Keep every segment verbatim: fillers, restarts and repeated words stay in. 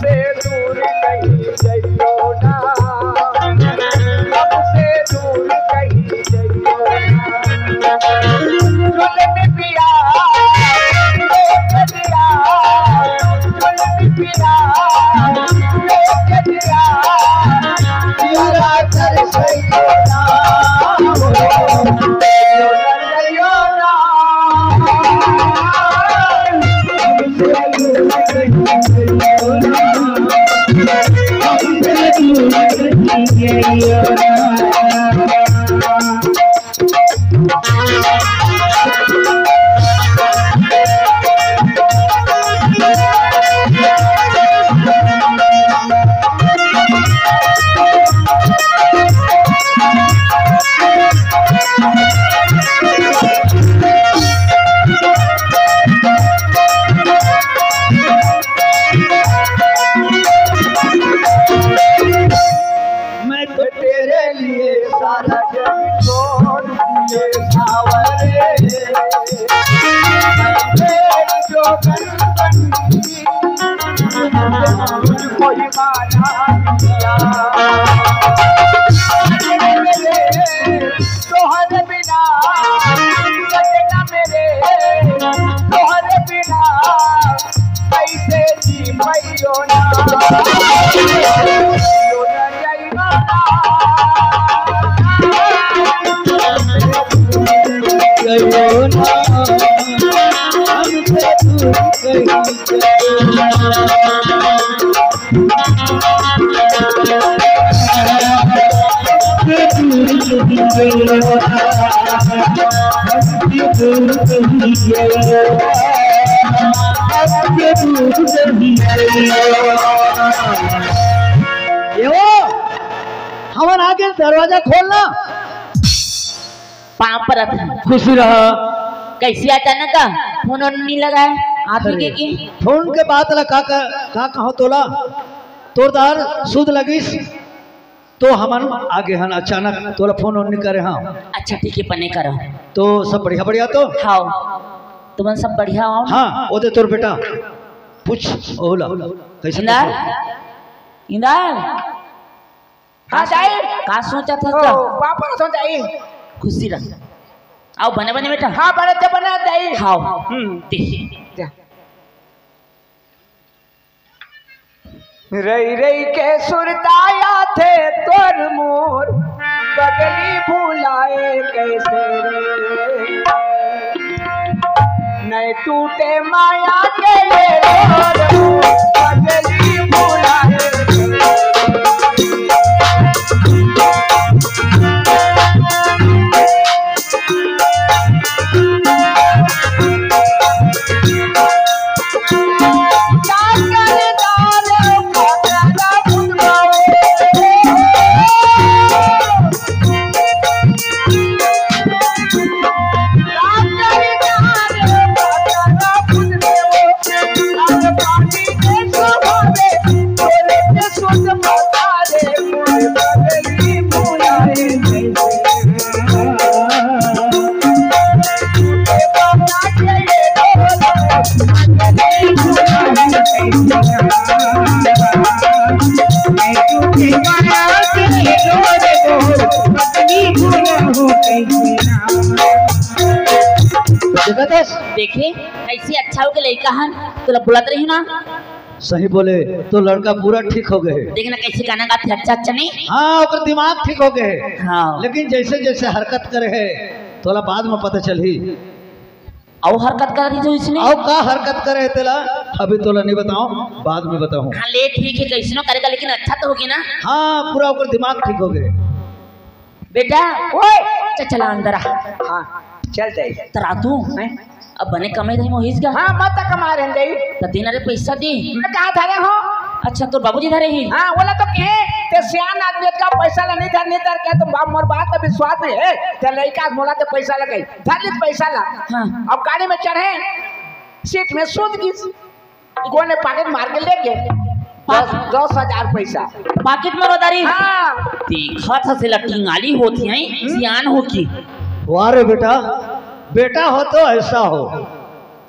से दूर कहीं जइयो ना, हमसे दूर कहीं जइयो ना। जुल्म पिया, रोक दिया, जुल्म पिया, रोक दिया। पूरा कर सइयो ना, सइयो ना। मैं तो तेरे लिए सारा जग छोड़ दिए सावरे। तेरी जो बंदी, कोई माना दिया। तोहरे बिना, सजना मेरे, तोहरे बिना कैसे जी भइयो ना। यो ना जाइबा ना। यो ना, हमसे दूर कहीं ये वो, हमन आगे दरवाजा खोलना। पाँव परत हन। खुशी रह। कैसे अचानक का फोन ओन नहीं लगाए? आप ही के अरे, की? फोन के बात ला का, का, का कहो तोला? तोर दार सुध लगिस तो हमन आगे हन, अचानक तोला फोन ओन नहीं करे। हाँ। अच्छा, ठीक है, पने करो। तो सब बढ़िया, बढ़िया तो? हाँ, तुमन सब बढ़िया हो? हाँ, ओदे तोर बेटा पूछ, ओला कैसे इंदार? कैसे? इंदार? हाँ, का दाई। का सोचत हस ओ, का? पापड़ सोच दाई। खुशी रह। आओ, बने, बने बेटा। हाँ, बने ते बने दाई। हाँ। हम्म। दे। जा। रई रई के सुरताया थे तोर मोर बगली भुलाए कैसे रे। नहीं टूटे माया के ये डोर, बगली भुलाए। देखत हस? देखे, कैसे अच्छा हो के लइका हन, तोला बोलत रही ना। सही बोले, तो लड़का पूरा ठीक हो गए। देख ना कैसे गाना गाथे, अच्छा, अच्छा नहीं? हाँ, ओकर दिमाग ठीक हो गए। हाँ। लेकिन जैसे जैसे हरकत करे है, तोला बाद में पता चलही। अउ हरकत कर रही जो इसने? अउ का हरकत करे है तेला, अभी तोला नहीं बताओ, बाद में बताऊँ। हाँ, ले ठीक है, कैसनो करेगा, लेकिन अच्छा तो होगी ना? हाँ, पूरा ओकर दिमाग ठीक हो गए। बेटा, ओए! चल, चला अंदर आ। हाँ, चल जाई। तरा तू? हैं? अब बने कमे रही मोहिस का? हाँ, मत कमा रहे जाई। त दिन रे पैसा दी। मैं कहाँ धरे हो? अच्छा, तोर बाबूजी धरे ही? हाँ, बोला तो के, ते सियान आदमी का पैसा ला नहीं धर, नहीं धर के, तुम बाप, मोर बात का विश्वास नहीं है। ते लइका मोला ते पैसा लगे, धर ले पैसा ला। हाँ। अब गाड़ी में चढ़े, सीट में सूत गई। कोने पाकेट मार के ले गे। दस, दस हजार पैसा। पाकेट में बता रही? हाँ। देखा था सेला टिंगाली होती है, हम्म। सियान हो की। वाह रे बेटा, बेटा हो तो ऐसा हो,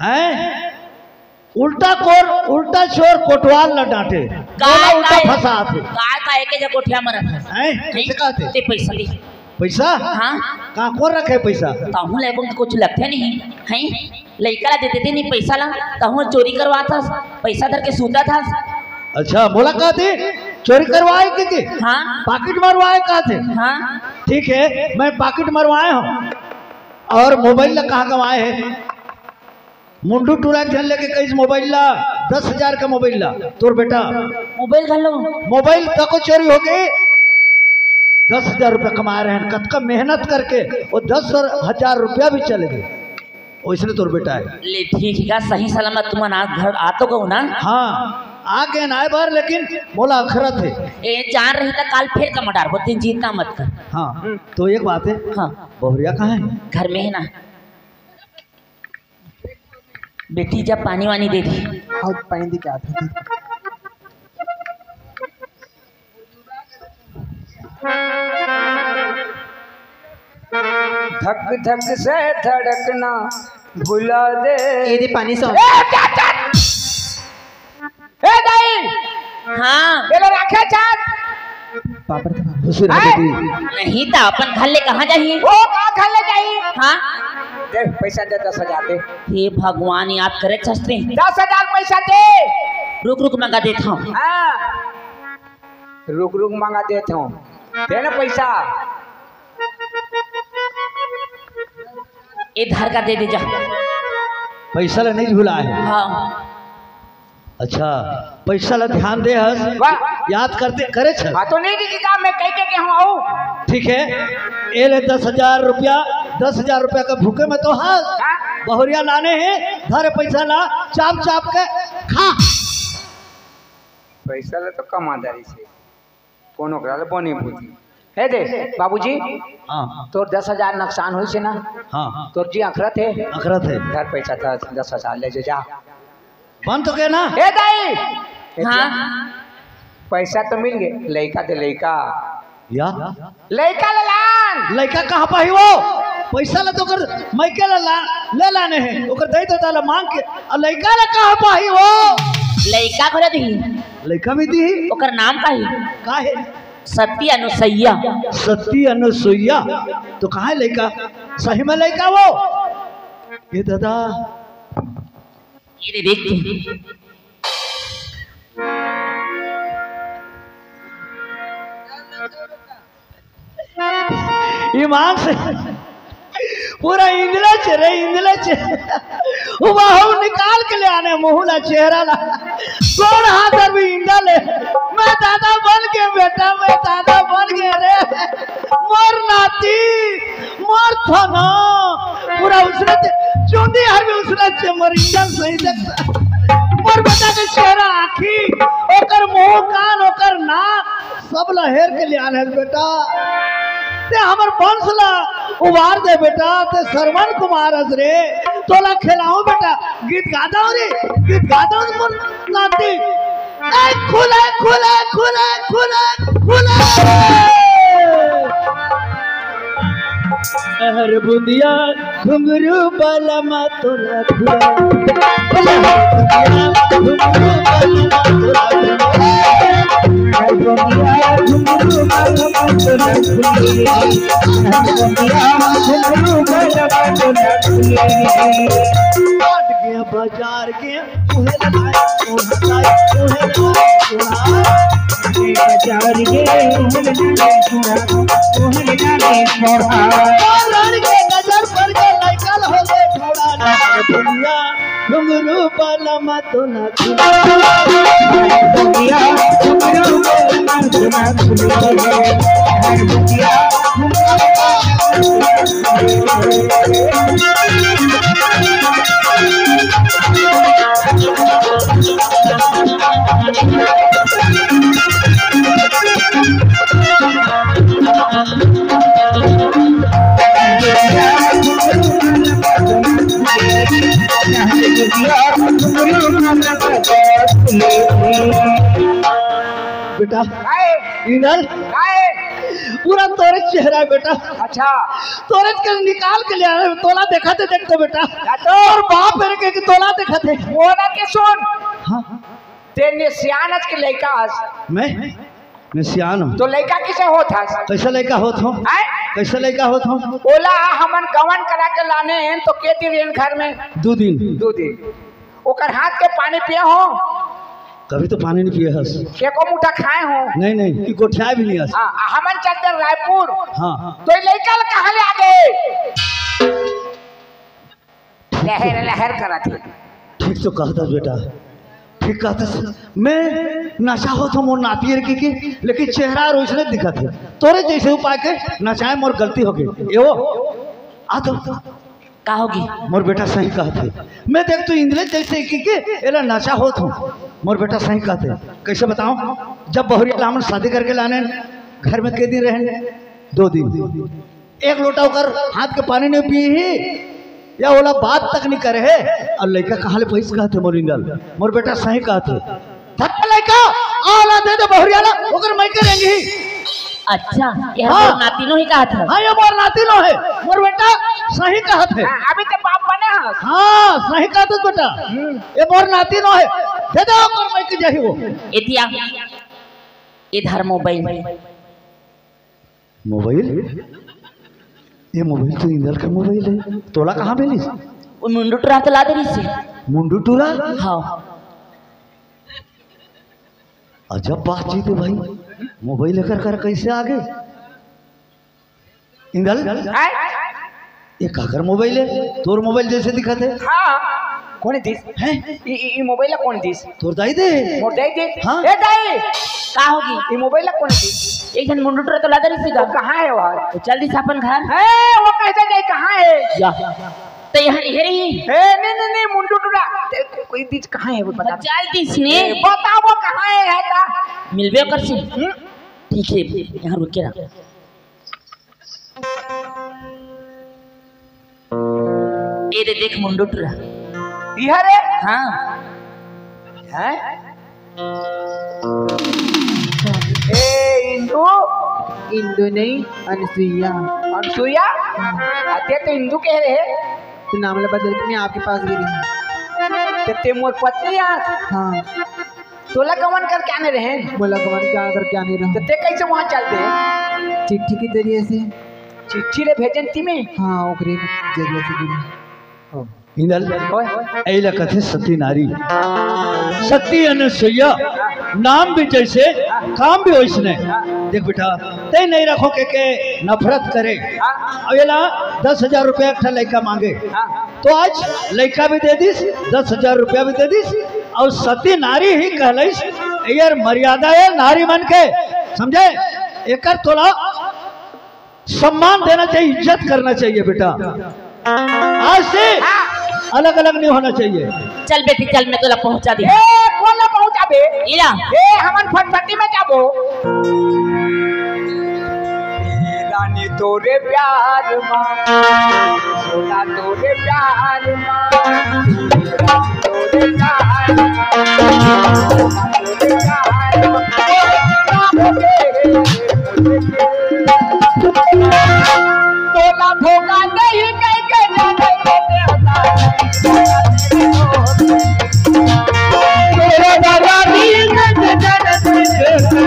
हैं? उल्टा कोर, उल्टा चोर कोटवार ल डांटे। काय, ओला उल्टा काय? फंसात हे। काय, काय के जे कोठिया म रखत हस? हैं? हैं? कइसे कहत हे? ते पैसा दे। पैसा? हाँ। कहाँ कोन रखे पैसा? तहूँ ले कुछ लगथे नहीं, हैं? लइका ला दे देते नहीं पैसा ला, तहूँ चोरी करवात हस, पैसा धर के सूतत हस। अच्छा, मोला कहत हे, चोरी करवाए के, के? हाँ। पाकिट मरवाए कहत हे? हाँ। ठीक हे, मैं पाकिट मरवाए हँव। अउ मोबाइल ला कहाँ गँवाए हे? मुंडू टूरा के झन लेके कइस मोबाइल ला, दस हजार के मोबाइल ला, तोर बेटा। मोबाइल घलो? मोबाइल तको चोरी होगे। दस हजार रुपया कमाए रहेन, कतका मेहनत करके वो दस हजार रुपया भी चले गे। वइसने तोर बेटा हे। ले ठीक हे, सही सलामत तुमन आज घर आ तो गो ना? हाँ, आ गेन आए बर, लेकिन मोला अखरत हे। ए, जान रही त काल फेर कमा डारबो, तें चिंता मत कर। हाँ, तो एक बात हे। हाँ। बहुरिया कहाँ हे? घर में हे ना। बेटी, जा पानी वानी दे दे। हाँ, पानी दे के आत हँव। धक धक से धड़कना भुला दे। ये दे पानी सौ। ए, जा, जा। ए, दाई। हाँ। ये लो राखे चाट। पापड़ तो खुशी रह हैं? दीदी। नहीं त अपन घर ले कहाँ जाही? वो का घर ले जाही? हाँ। दे, पैसा दे, दस हजार दे। हे भगवान, याद करे छस्ते। दस हजार पैसा दे। रुक, रुक, मंगा देत हँव। हाँ। रुक, रुक, मंगा देत हँव। दे ना पैसा। ए, धर का दे दे जा। पैसा ला नहीं भुलाए हे। हाँ। अच्छा, पैसा ला ध्यान दे हस। वाह। याद करते करे छस। हाँ, तो नहीं दिखी का, मैं कह के, के हूँ, आऊ। ठीक हे, ए ले दस हजार रुपया, दस हजार रुपया का भूखे में तो हस। हाँ। बहुरिया लाने हे, धर पैसा ला, चाप चाप के खा। पैसा ला तो कमा दारी से। कोनो ओकरा ले बने बुद्धि। हे दे, बाबूजी, हाँ। तोर दस हजार नुकसान होइस हे ना? हाँ। तोर जी अखरत हे? अखरत हे। धर पैसा, दस, दस हजार ले जे जा। बन तो गे ना? हे दाई! हाँ। पैसा तो मिल गे, लइका दे लइका। या? लइका ले लान। लइका कहाँ पाही वो? पैसा ला तो ओकर मइके ला, ला, ले लाने हे, ओकर दई ददा ला मांग के, अउ लइका ला कहाँ पाही वो? लइका घलो दिही। लइका भी दिही। ओकर नाम का ही? का हे? सती अनुसैया। सती अनुसैया। तो कहाँ हे लइका? सही में लइका वो? ये ददा। ये दे देख। ईमान से पूरा इंदलच रे, इंदलच। वो हम निकाल के ले आने मुँह ला, चेहरा ला। कौन हाथ अभी इंदल हे? मैं दादा बन के बेटा, मैं दादा बन के रे। मोर नाती, मोर थना। पूरा उसने ते, चुंदी हर भी उसने ते, मोर इंदल सही देख। मोर बेटा के चेहरा, आँखी, ओकर मुँह, कान, ओकर नाक, सब ला हेर के ले आन हस बेटा। ते हमर वंश ला उबार दे बेटा, ते श्रवण कुमार हस रे, तोला खेलाऊं बेटा, गीत गा दो रे, गीत गा दो मोर नाती। ए खुले, खुले, खुले, खुले, खुले। हर बुंदिया घुंघरू बाला मा तोला खुला। बाजार के उहे लगाए, उहे लगाए, उहे लगाए, उहे लगाए। बाजार के उहे लगाए, उहे लगाए। नजर पर के लइका हो गए थोड़ा ना दुनिया। घुंघरू बाला मा तोला खुला। बेटा, काय? इधर। काय? पूरा तोरे चेहरा हे बेटा। अच्छा। तोरे के निकाल के ले आए, तोला देखत हे, देख तो बेटा। या तो। तोर बाप मेरे के, के तोला देखत हे। वो ना के सुन। हाँ। ते ने सियान अस के लइका अस। मैं? मैं सियान हूँ। तो लइका कइसे होत हस? कइसे लइका होत हूँ? हैं? कइसे लइका होत हूँ? ओला हमन गवन करा के लाने हैं तो के दिन रहेन घर में? दू दिन। दू दिन। ओकर हाथ के पानी पिए हो? कभी तो पानी नहीं पिए हस। एको मुठा खाए हो? नहीं, नहीं, कि गोठियाए भी नहीं हस। हाँ, हमन चलते रायपुर। हाँ। तो ये लइका ल कहाँ ले आ गे? लहर लहर करत हे। ठीक तो कहत हस बेटा, ठीक कहत हस। मैं नशा होत हूँ मोर नाती के, के, लेकिन चेहरा अउ ओइसने दिखत हे। तोरे जइसे उपाय के नशा हे, मोर गलती हो गे। ए वो, आ तो। का होगे? मोर बेटा सही कहत हे। मैं देख तो इंदले जइसे के, के, एला नशा होत हूँ। मोर बेटा सही कहत हे। कइसे बताओं? जब बहुरिया ला हमन शादी करके लाने, घर में के दिन रहेन? दू दिन। एक लोटा ओकर हाथ के पानी नहीं पीही, या ओला बात तक नहीं करे हे। अउ लइका कहाँ ले पइस कहत हे मोर इंदल। मोर बेटा सही कहत हे। धत्ता लइका, आ ला दे दे बहुरिया ला, ओकर मइके रेंगही। अच्छा, ये हाँ। मोर नातिनो ही कहत हे। हाँ, ये मोर नातिनो हे, मोर बेटा सही कहत हे। हाँ, अभी तो बाप बने हस। हाँ, सही कहत हे बेटा। हम्म। ये मोर नातिनो हे, दे दे ओकर मइके जाही वो। ए दिया, इधर मोबाइल। मोबाइल? ये मोबाइल तो इंदल के मोबाइल हे। तोला कहाँ मिलिस? वो मुंडू टुरा तो ला दे रहिस हे। मुंडू टुरा? हाँ। अजब बातचीत हे भाई, मोबाइल एकर कर कइसे आ गे? इंदल? हैं? ये काकर मोबाइल हे? तोर मोबाइल जइसे दिखत हे। हाँ। Cone this? हैं? ई, ई, ई मोबाइल ला कोन दिस? तोर दाई दे। मोर दाई दे? हाँ। ए दाई! का होगे? ई मोबाइल ला कोन दिस? एक झन मुंडू टुरा तो ला दे रहिस हे। वो कहाँ हे वो? वो चल दिस अपन घर। ए, वो कइसे जाही, कहाँ हे? या। तो यहाँ हे रही। ए, नहीं, नहीं, नहीं, मुंडू टुरा। ते को-, कोई दिस कहाँ हे वो बता। चल दिस ने। ए, बता वो कहाँ हे, हे ता? मिलबे ओकर से। हम्म? ठीक हे, यहाँ रुक के रह। ए दे देख मुंडू टुरा। इहा रे? हाँ। हैं? ए इंदू? इंदू नहीं, अनसुईया। अनसुईया? हाँ। अते तो इंदू कहे रहे। तो नाम ला बदल के मैं आपके पास गे रही हूँ। तो ते मोर पत्नी आस? हाँ। तोला गवन करके आने रहे? मोला गवन क्या करके आने रहे? तो ते कइसे वहाँ चल दे? चिट्ठी के जरिए से। चिट्ठी ले भेजन ती में? हाँ, ओकरे जरिए से भेजन। इंदल, ओए। एला कथे सती नारी। सती अनसुईया, नाम भी जइसे, काम भी ओइसने। देख बेटा, ते नहीं रखो के, के नफरत करे। हाँ। अउ एला दस हजार रुपया एक ठा लइका मांगे। हाँ। तो आज लइका भी दे दिस, दस हजार रुपया भी दे दिस, अउ सती नारी ही कहलइस, एकर मर्यादा हे नारी मन के, समझे? एकर तोला सम्मान देना चाहिए, इज्जत करना चाहिए बेटा। आज से अलग-अलग नहीं होना चाहिए। चल बेटी, चल, मैं तोला पहुंचा दी। ए, कोन ला पहुंचाबे? इला। ए, हमन फटफटी में जाबो। ए रानी तोरे प्यार मा, सोना तोरे प्यार मा, ए रानी तोरे प्यार मा, सोना तोरे प्यार मा। तोला धोखा नहीं कह के जाने को देवता। तोरा दादा नहीं कह के जाने को देवता।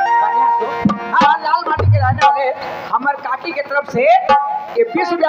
हाँ, लाल माटी के रहने वाले हमर काकी के तरफ से ये बीस रुपया